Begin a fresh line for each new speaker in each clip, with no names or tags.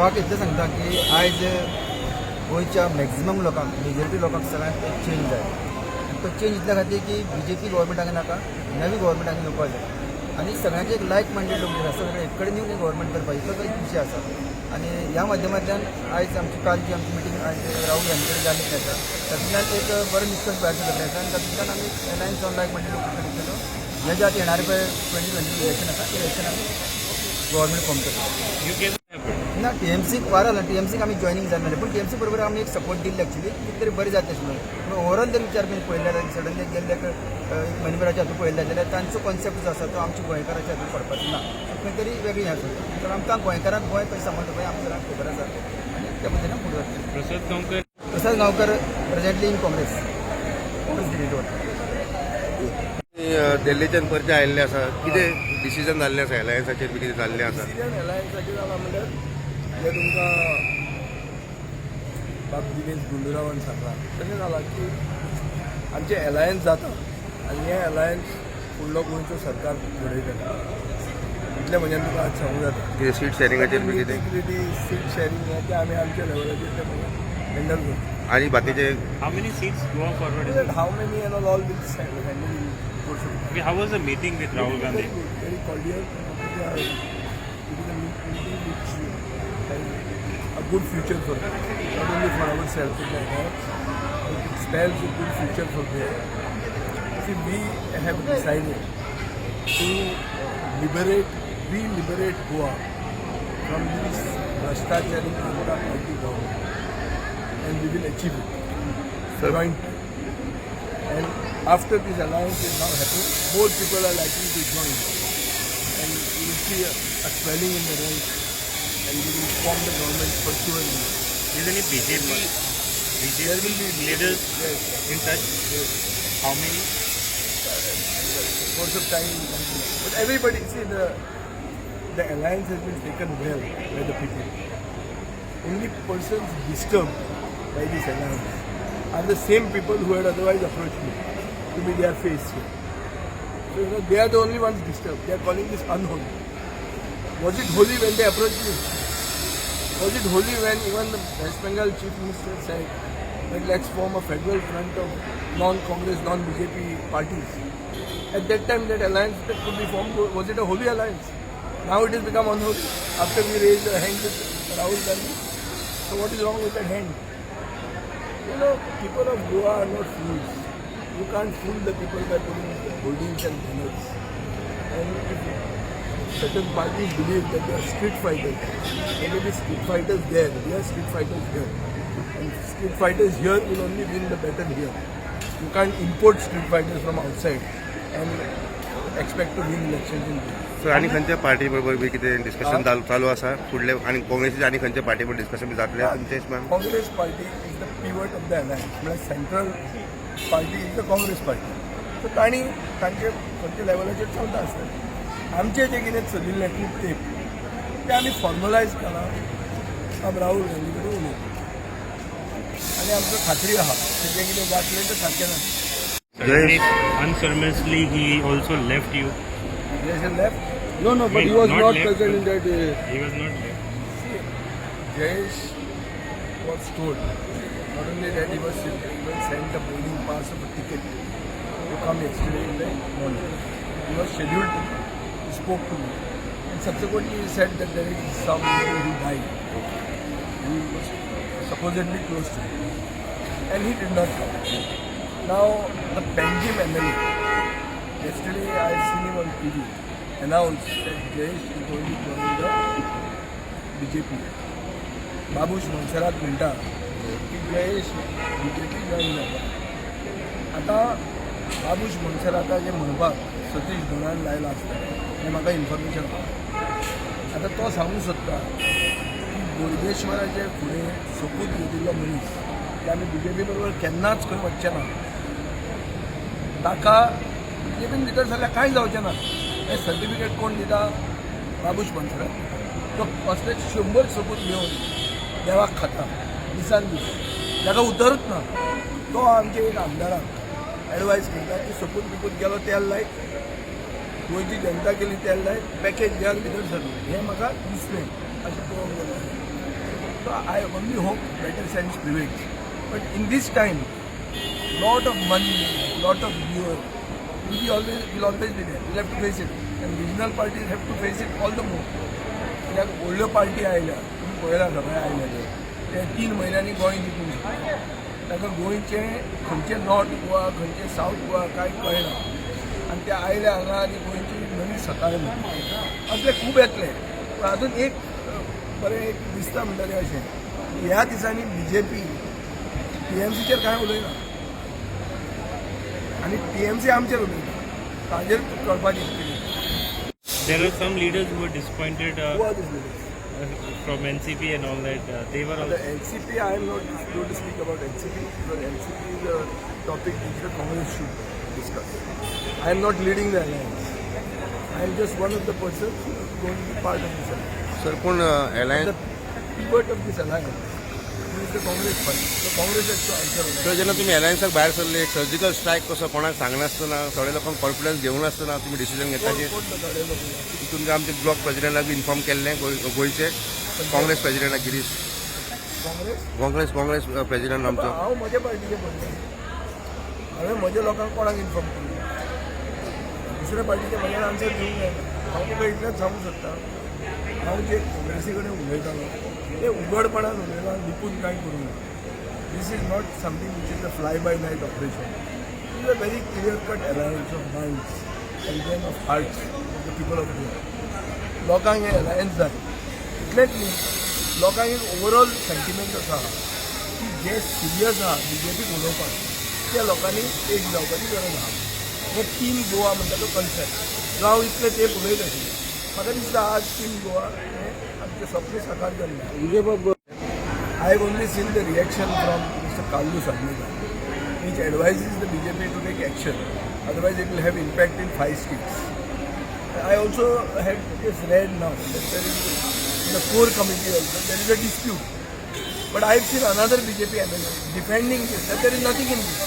म्हणपाक इतलें सांगता की आयज गोंयच्या मॅक्झिमम लोकांक, मेजॉरिटी लोकांक, सगळ्यांक एक चेंज जाय आनी तो चेंज इतल्या खातीर की बीजेपी गव्हर्मेंट हांगा नाका, नवी गव्हर्मेंट हांगा येवपाक जाय आनी सगळ्यांचे एक लायक मायंडेड लोक जे आसा, सगळे एक कडेन येवन गव्हर्मेंट करपाक, इतलो एक विशय आसा. आनी ह्या माध्यमांतल्यान आयज आमची काल जी आमची मिटींग आयज राहुल गांधी कडेन जाल्ली आसा, तातूंतल्यान एक बरो निश्कर्श भायर सरलेलो आसा आनी तातूंतल्यान आमी अलायन्स ऑन लायक मायंडेड लोक केलो. हे जे आतां येणारे पळय 2022 इलेक्शन आसा, ते इलेक्शन आमी गव्हर्मेंट फॉर्म करतले.
You can
ना, टीएमसीक वार आला, टीएमसीक आमी जॉयनींग जालें ना, पूण टीएमसी बरोबर आमी एक सपोर्ट दिल्ले एक्चुली, कितें तरी बरें जातलें अशें म्हणून. पूण ओवरऑल जर विचार करून पळयल्यार जाल्यार, सडनली गेल्ले एक म्हयन्याभराच्या हातूंत पळयलें जाल्यार, तांचो कॉन्सेप्ट जो आसा तो आमच्या गोंयकाराच्या हातूंत पडपाचो ना. खंय तरी वेगळी हें आसा. तर आमकां गोंयकारांक गोंय कशें सांबाळटा पळय, आमकां सगळ्यांक खबर आसा आनी त्या पद्दतीन फुडें वतले.
Prasad Gaonkar.
Prasad Gaonkar presently in Congress, Congress delete.
दिल्लीच्यान परते आयिल्ले आसा, कितें डिसिजन जाल्लें आसा अलायन्साचेर बी, कितें जाल्लें आसा?
डिसिजन अलायन्साचेर जाला म्हणल्यार, जें तुमकां बाब दिनेश गुंडुरावान सांगलां तशें जालां की आमचें अलायन्स जाता आनी हें अलायन्स फुडलो गोंयचो सरकार घडयतलें, इतलें म्हणजे तुका आज सांगूं जाता.
कितें सीट शेअरिंगाचेर बी कितें?
सीट शेअरिंग हें तें आमी आमच्या लेवलाचेर तें म्हणजे हँडल करता.
आनी बाकीचे?
How many seats Goa Forward is?
How many and all will handle in course of
Okay, how was the meeting with Rahul
Very
Gandhi?
Good, very cordial. It is a meeting which has a good future for not only for ourselves but the entire. It spells a good future for Goa. See, we have decided to liberate, re-liberate Goa from this Bhrashtachari Janata Party government, and we will achieve it
Sir.
Jointly. And after this alliance is now happening, more people are likely to join. And we will see a swelling in the ranks and we will form the government for sure.
Is any BJP
There
BJP
will be
leaders
Yes.
in touch?
Yes.
How many?
Course of time will come to know. But everybody, see, the alliance has been taken well by the people. Only persons disturbed by this alliance are the same people who had otherwise approached me to be their face here. So they are the only ones disturbed. They are calling this unholy. Was it holy when they approached me? Was it holy when even the West Bengal Chief Minister said that let's form a federal front of non-Congress, non-BJP parties? At that time, that alliance that could be formed, was it a holy alliance? Now it has become unholy after we raised a hand with Rahul Gandhi. So what is wrong with that hand? People of Goa are not fools. You can't fool the people by putting hoardings and banners. And if certain parties believe that they are street fighters, there may be street fighters there. We are street fighters here. And street fighters here will only win the battle here. You can't import street fighters from outside and expect to win elections in Goa.
Sir, आनी खंयच्या party बरोबर बी कितें discussion चालू आसा फुडले आनी काँग्रेसीचे आनी खंयच्या पार्टी बरोबर डिस्कशन बी जातलें तुमचे हिशोबान?
Congress party is the pivot of the alliance. म्हळ्यार central party is the Congress party. So तांणी तांचे खंयच्या लेवलाचेर चलता आसतलें. आमचें जें कितें चलिल्लें खूब तेंप, तें आमी फॉर्मलायज केलां. आमी राहुल गांधी कडेन उलयता आनी आमकां खात्री आहा की जें कितें जातलें तें सारकें जातलें.
Suddenly, unceremoniously, he also left you.
Left.
No, but
Wait,
he was
not
not
left,
present in
but-
that.
He was not left.
See, Jayesh was told, not only that, he was even sent a boarding pass of a ticket to come yesterday in the morning. He was scheduled to come. He spoke to me. And subsequently he said that there is somebody who died, who was supposedly close to him. And he did not come. Now, the Panjim MLA, yesterday I seen him on TV, announced that Jayesh is going to join the BJP. Babush Monserrate म्हणटा की Jayesh BJP join जाता. आतां बाबूश मोन्सेराताचें म्हणपाक सतीश धोंडान लायला आसतलें हें म्हाका information आसा. आतां तो सांगूंक सोदता की बोडगेश्वराचे फुडें सोपूत घेतिल्लो मनीस की आमी बीजेपी बरोबर केन्नाच खंय वचचे ना, ताका बीजेपीन भितर सरल्यार कांय जावचें ना, हें सर्टिफिकेट कोण दिता? बाबूश मोन्सेरात. तो असले 100 सोपूत घेवन देवाक खाता दिसान दीस, ताका उतरूच ना. तो आमच्या एक आमदाराक एडवायज करता की सोपूत बिपूत गेलो तेल लायत, गोंयची जनता केली तेल लायत, पॅकेज घेवन भितर सरलो, हें म्हाका दिसलें अशें पळोवंक गेल्यार. So I only hope better sense prevails, but in this time lot of money, lot of lure will always be there. We'll have to face it. And regional parties have to face it all the more. कित्याक व्हडल्यो party आयल्या, तुमी पळयला, सगळे आयले ते, ते 3 म्हयन्यांनी गोंय जिखूंक शकता. ताका गोंयचें खंयचें नॉर्थ गोवा, खंयचें सावथ गोवा कांय कळना आनी ते आयले हांगा आनी गोंयची नवी सकाळ म्हणटा. असले खूब येतले, पूण अजून एक बरें एक दिसता म्हणटा तें अशें, ह्या दिसांनी बीजेपी टीएमसीचेर कांय उलयना आनी टीएमसी आमचेर उलयता. ताजेर कळपाचें कितें.
There are some leaders who were disappointed
Who are these leaders?
From NCP and all that. They were
The
also
NCP, I am not going to speak about NCP because NCP is a topic which the Congress should discuss. I am not leading the alliance. I am just one of the persons who is going to be part of this alliance.
Sir, पूण
The
alliance
pivot of this alliance is the Congress party. The Congress has to answer on that.
Sir, जेन्ना तुमी अलायन्साक भायर सरले, एक surgical strike कसो, कोणाक सांगनासतना, थोड्या लोकांक कॉन्फिडन्स घेवनासतना तुमी डिसिजन घेतला.
कोण तो थोडे लोक?
तुमकां आमचे ब्लॉक प्रेसिडेंटाक इन्फॉर्म केल्लें, गोंयचे काँग्रेस प्रेसिडेंटाक गिरीश
काँग्रेस
काँग्रेस प्रेसिडेंट आमचो.
हांव म्हज्या पार्टीचे पडले. हांवें म्हज्या लोकांक कोणाक इन्फॉर्म करूं? दुसऱ्या पार्टीचे म्हज्यान आन्सर दिवंक जायना. हांव तुका इतलेंच सांगूंक सोदता, हांव जे काँग्रेसी कडेन उलयतालो ते उगडपणान उलयलां, लिपून कांय करूंक ना. This is not something which is a fly by night operation. Is a very clear cut alliance of minds and then of hearts of the people of Goa. लोकांक हें अलायन्स जाय इतलेंच न्ही, लोकांक एक ओवरऑल सेंटिमेंट आसा की जे serious आहा बीजेपीक उलोवपाक, त्या लोकांनी एक जावपाची गरज आहा. हे टीम गोवा म्हणटा तो कन्सेप्ट जो हांव इतले तेंप उलयत आशिल्लें, म्हाका दिसता आज टीम गोवा हें आमचें स्वप्न साकार जाल्लें. I have only seen the reaction from Mr. Carlos Almeida, which advises the BJP to take action, otherwise it will have impact in five states. I also have just read now that there is, in the core committee also, there is a dispute. But I have seen another BJP MLA defending this, that there is nothing in this.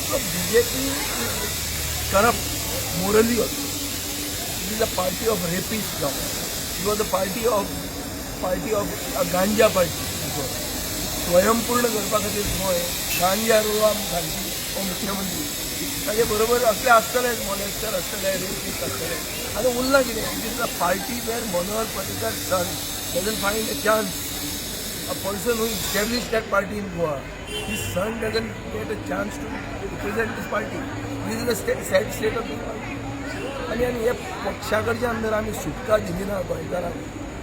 So BJP is corrupt morally also. It is a party of rapists now. It was a party of a ganja party before. स्वयंपूर्ण करपा खातीर गोंय गांजा रोवा घालपी हो मुख्यमंत्री. ताजे बरोबर असले आसतलेच, मोलेस्टर आसतले, रेपिस्ट आसतले. आतां उरलां कितें? It is a party where Manohar Parrikar son doesn't find a chance. A person who established that party in Goa, his son doesn't get a chance to represent this party. This is the sad state of this party. आनी हे पक्षा कडच्यान जर आमी सुटका दिली ना गोंयकारांक,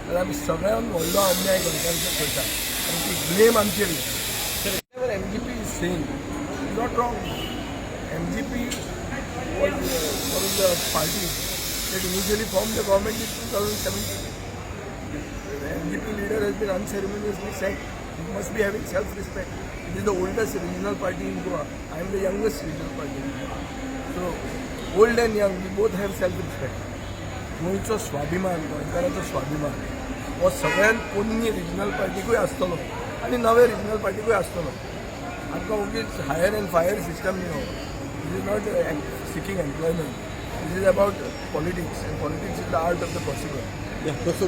जाल्यार आमी सगळ्यान व्हडलो अन्याय गोंयकारांचेर करता आनी ती ब्लेम आमचेर. MGP is saying is not wrong. MGP was one of the parties that initially formed the government in 2017. The MGP leader has been unceremoniously sacked. He must be having self-respect. It is the oldest regional party in Goa. I am the youngest regional party in Goa. So, old and young, we both have self-respect. गोंयचो स्वाभिमान, गोंयकाराचो स्वाभिमान हो सगळ्यात पोन्नी regional पार्टीकूय आसतलो आनी नवे regional पार्टीकूय आसतलो. आमकां ओगीच हायर अँड फायर सिस्टम न्ही हो. This is not seeking employment. This is about politics, and politics is the art of the possible.
तसो.